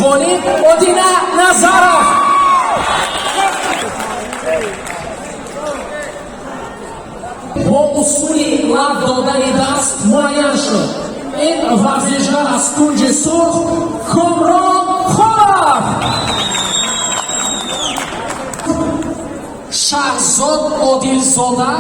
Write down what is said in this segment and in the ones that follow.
Ғолиб Одина Назаров. Бо усули лаб додани даст муайян шуд. Ин варзишгар аз кунҷи сурх Комрон Холов. Шаҳзод Одилзода.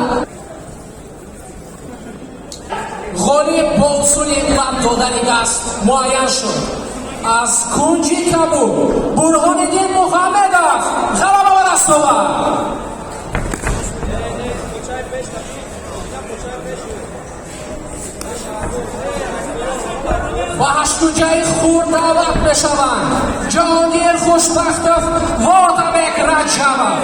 Ғолиб бо усули лаб додани даст муайян шуд. Аз кунҷи кабуд Бурҳониддин Муҳаммедов ғалаба ба даст овард. Ба ҳаштуҷаи хурд даъват мешаванд Ҷаҳонгир Хушбахтов ва Отабек Раҷабов.